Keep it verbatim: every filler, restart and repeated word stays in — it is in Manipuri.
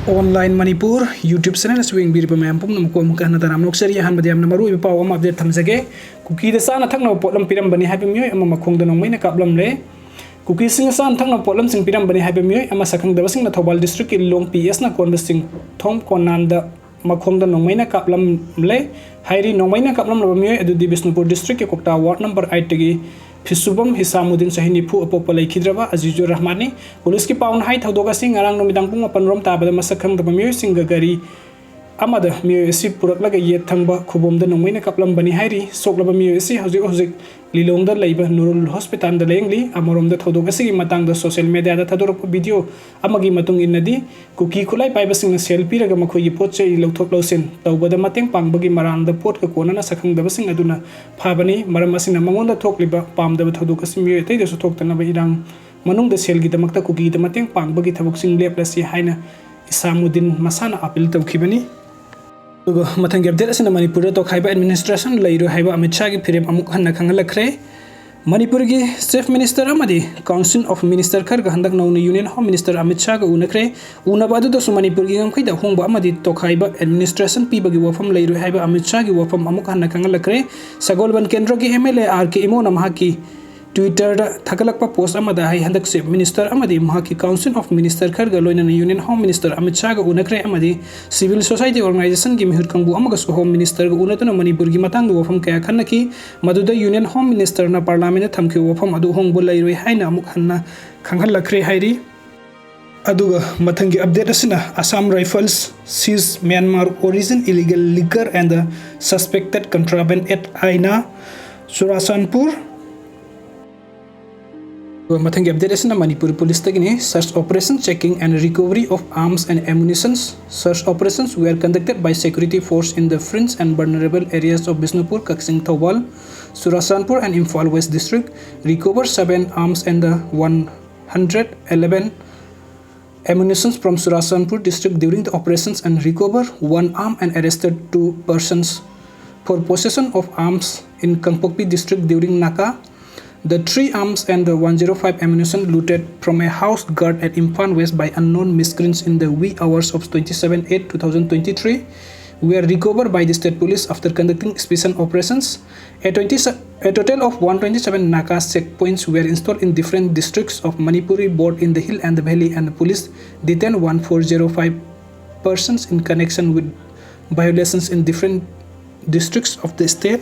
Online Manipur YouTube channel ꯑꯁꯤ ꯌꯦꯡꯕꯤꯔꯤꯕ ꯃꯌꯥꯝ ꯄꯨꯝꯅꯃꯛꯄꯨ ꯑꯃꯨꯛꯀ ꯍꯟꯅ ꯇꯔꯥꯝꯅ ꯑꯣꯛꯆꯔꯤ꯫ ꯑꯍꯥꯟꯕꯗ ꯌꯥꯝꯅ ꯃꯔꯨꯑꯣꯏꯕ ꯄꯥꯎ ꯑꯃ update ꯊꯝꯖꯒꯦ꯫ ꯀꯨꯀꯤꯗ ꯆꯥꯅ ꯊꯛꯅꯕ ꯄꯣꯠꯂꯝ ꯄꯤꯔꯝꯕꯅꯤ ꯍꯥꯏꯕ ꯃꯤꯑꯣꯏ ꯑꯃ ꯃꯈꯣꯡꯗ ꯅꯣꯡꯃꯩꯅ ꯀꯥꯞꯂꯝꯂꯦ꯫ ꯀꯨꯀꯤꯁꯤꯡꯅ ꯆꯥꯅ ꯊꯛꯅꯕ ꯄꯣꯠꯂꯝꯁꯤꯡ ꯄꯤꯔꯝꯕꯅꯤ ꯍꯥꯏꯕ ꯃꯤꯑꯣꯏ ꯑꯃ ꯁꯛꯈꯪꯗꯕꯁꯤꯡꯅ ꯊꯧꯕꯥꯜ district ꯀꯤ ꯂꯤꯂꯣꯡ P S ꯅ ꯀꯣꯟꯕ ꯆꯤꯡꯊꯣꯝ ꯀꯣꯟꯅꯥꯟꯗ ꯃꯈꯣꯡꯗ ꯅꯣꯡꯃꯩꯅ ꯀꯥꯞꯂꯝꯂꯦ ꯍꯥꯏꯔꯤ꯫ ꯅꯣꯡꯃꯩꯅ ꯀꯥꯞꯂꯝꯂꯕ ꯃꯤꯑꯣꯏ ꯑꯗꯨꯗꯤ ꯕꯤꯁꯅꯨꯄꯨꯔ district ꯀꯤ ꯀꯣꯛꯇꯥ ward number eight ꯇꯒꯤ ꯐꯤꯁꯨꯕꯝ ꯍꯤꯁꯥꯃꯨꯗꯤꯟ, ꯆꯍꯤ ꯅꯤꯐꯨ, ꯑꯄꯣꯛꯄ ꯂꯩꯈꯤꯗ꯭ꯔꯕ ꯑꯖꯤꯖꯨꯔ ꯔꯍꯃꯥꯟꯅꯤ꯫ ꯄꯨꯂꯤꯁꯀꯤ ꯄꯥꯎꯅ ꯍꯥꯏ, ꯊꯧꯗꯣꯛ ꯑꯁꯤ ꯉꯔꯥꯡ ꯅꯨꯃꯤꯗꯥꯡ ꯄꯨꯡ ꯃꯥꯄꯟ ꯔꯣꯝ ꯇꯥꯕꯗ ꯃꯁꯛ ꯈꯪꯗꯕ ꯃꯤꯑꯣꯏꯁꯤꯡꯒ ꯒꯥꯔꯤ ꯑꯃꯗ ꯃꯤꯑꯣꯏ ꯑꯁꯤ ꯄꯨꯔꯛꯂꯒ ꯌꯦꯠ ꯊꯪꯕ ꯈꯨꯕꯣꯝꯗ ꯅꯣꯡꯃꯩꯅ ꯀꯥꯞꯂꯝꯕꯅꯤ ꯍꯥꯏꯔꯤ꯫ ꯁꯣꯛꯂꯕ ꯃꯤꯑꯣꯏ ꯑꯁꯤ ꯍꯧꯖꯤꯛ ꯍꯧꯖꯤꯛ ꯂꯤꯂꯣꯡꯗ ꯂꯩꯕ ꯅꯨꯔꯨꯜ hospital ꯗ ꯂꯥꯌꯦꯡꯂꯤ꯫ ꯑꯃꯔꯣꯝꯗ, ꯊꯧꯗꯣꯛ ꯑꯁꯤꯒꯤ ꯃꯇꯥꯡꯗ social media ꯗ ꯊꯥꯗꯣꯔꯛꯄ video ꯑꯃꯒꯤ ꯃꯇꯨꯡ ꯏꯟꯅꯗꯤ, ꯀꯨꯀꯤ ꯈꯨꯠꯂꯥꯏ ꯄꯥꯏꯕꯁꯤꯡꯅ ꯁꯦꯜ ꯄꯤꯔꯒ ꯃꯈꯣꯏꯒꯤ ꯄꯣꯠ ꯆꯩ ꯂꯧꯊꯣꯛ ꯂꯧꯁꯤꯟ ꯇꯧꯕꯗ ꯃꯇꯦꯡ ꯄꯥꯡꯕꯒꯤ ꯃꯔꯥꯜꯗ ꯄꯣꯠꯀ ꯀꯣꯟꯅꯅ ꯁꯛꯈꯪꯗꯕꯁꯤꯡ ꯑꯗꯨꯅ ꯐꯥꯕꯅꯤ꯫ ꯃꯔꯝ ꯑꯁꯤꯅ, ꯃꯉꯣꯟꯗ ꯊꯣꯛꯂꯤꯕ ꯄꯥꯝꯗꯕ ꯊꯧꯗꯣꯛ ꯑꯁꯤ ꯃꯤꯑꯣꯏ ꯑꯇꯩꯗꯁꯨ ꯊꯣꯛꯇꯅꯕ ꯏꯔꯥꯡ ꯃꯅꯨꯡꯗ ꯁꯦꯜꯒꯤꯗꯃꯛꯇ ꯀꯨꯀꯤꯗ ꯃꯇꯦꯡ ꯄꯥꯡꯕꯒꯤ ꯊꯕꯛꯁꯤꯡ ꯂꯦꯞꯂꯁꯤ ꯍꯥꯏꯅ ꯏꯁꯥꯃꯨꯗꯤꯟ ꯃꯁꯥꯅ appeal ꯇꯧꯈꯤꯕꯅꯤ꯫ ꯑꯗꯨꯒ ꯃꯊꯪꯒꯤ update ꯑꯁꯤꯅ ꯃꯅꯤꯄꯨꯔꯗ ꯇꯣꯈꯥꯏꯕ administration ꯂꯩꯔꯣꯏ ꯍꯥꯏꯕ ꯑꯃꯤꯠ ꯁꯥꯍꯒꯤ ꯐꯤꯔꯦꯞ ꯑꯃꯨꯛ ꯍꯟꯅ ꯈꯪꯍꯜꯂꯛꯈ꯭ꯔꯦ꯫ ꯃꯅꯤꯄꯨꯔꯒꯤ Chief Minister ꯑꯃꯗꯤ Council of Minister ꯈꯔꯒ ꯍꯟꯗꯛ ꯅꯧꯅ Union Home Minister ꯑꯃꯤꯠ ꯁꯥꯍꯒ ꯎꯅꯈ꯭ꯔꯦ꯫ ꯎꯅꯕ ꯑꯗꯨꯗꯁꯨ ꯃꯅꯤꯄꯨꯔꯒꯤ ꯉꯝꯈꯩꯗ ꯑꯍꯣꯡꯕ ꯑꯃꯗꯤ ꯇꯣꯈꯥꯏꯕ administration ꯄꯤꯕꯒꯤ ꯋꯥꯐꯝ ꯂꯩꯔꯣꯏ ꯍꯥꯏꯕ ꯑꯃꯤꯠ ꯁꯥꯍꯒꯤ ꯋꯥꯐꯝ ꯑꯃꯨꯛ ꯍꯟꯅ ꯈꯪꯍꯜꯂꯛꯈ꯭ꯔꯦ꯫ ꯁꯒꯣꯜꯕꯟ ꯀꯦꯟꯗ꯭ꯔꯒꯤ M L A R K ꯏꯃꯣꯅ ꯃꯍꯥꯛꯀꯤ Twitter ꯗ ꯊꯥꯒꯠꯂꯛꯄ post ꯑꯃꯗ ꯍꯥꯏ, ꯍꯟꯗꯛ Chief Minister ꯑꯃꯗꯤ ꯃꯍꯥꯛꯀꯤ Council of Minister ꯈꯔꯒ ꯂꯣꯏꯅꯅ Union Home Minister ꯑꯃꯤꯠ ꯁꯥꯍꯒ ꯎꯅꯈ꯭ꯔꯦ ꯑꯃꯗꯤ civil society organization ꯒꯤ ꯃꯤꯍꯨꯠ ꯀꯥꯡꯕꯨ ꯑꯃꯒꯁꯨ Home Minister ꯒ ꯎꯅꯗꯨꯅ ꯃꯅꯤꯄꯨꯔꯒꯤ ꯃꯇꯥꯡꯗ ꯋꯥꯐꯝ ꯀꯌꯥ ꯈꯟꯅꯈꯤ꯫ ꯃꯗꯨꯗ Union Home Minister ꯅ Parliament ꯇ ꯊꯝꯈꯤꯕ ꯋꯥꯐꯝ ꯑꯗꯨ ꯑꯍꯣꯡꯕ ꯂꯩꯔꯣꯏ ꯍꯥꯏꯅ ꯑꯃꯨꯛ ꯍꯟꯅ ꯈꯪꯍꯜꯂꯛꯈ꯭ꯔꯦ ꯍꯥꯏꯔꯤ꯫ ꯑꯗꯨꯒ ꯃꯊꯪꯒꯤ update ꯑꯁꯤꯅ Assam Rifles seize Myanmar origin illegal liquor and the suspected contraband at Aina, Churachandpur꯫ ꯑꯗꯨꯒ ꯃꯊꯪꯒꯤ update ꯑꯁꯤꯅ Manipur ꯄꯨꯂꯤꯁꯇꯒꯤꯅꯤ꯫ Search operation, checking and recovery of arms and ammunitions. Search operations were conducted by security force in the fringe and vulnerable areas of Bishnupur, Kakching, Thoubal, Churachandpur and Imphal West district. Recover seven arms and the one hundred eleven ammunitions from Churachandpur district during the operations and recover one arm and arrested two persons for possession of arms in Kangpokpi district during Naka The three arms and the one zero five ammunition looted from a house guard at Imphal West by unknown miscreants in the wee hours of twenty-seven eight two thousand twenty-three were recovered by the state police after conducting special operations. A, twenty, a total of one twenty-seven Naga checkpoints were installed in different districts of Manipur, both in the hill and the valley, and the police detained one four zero five persons in connection with violations in different districts of the state.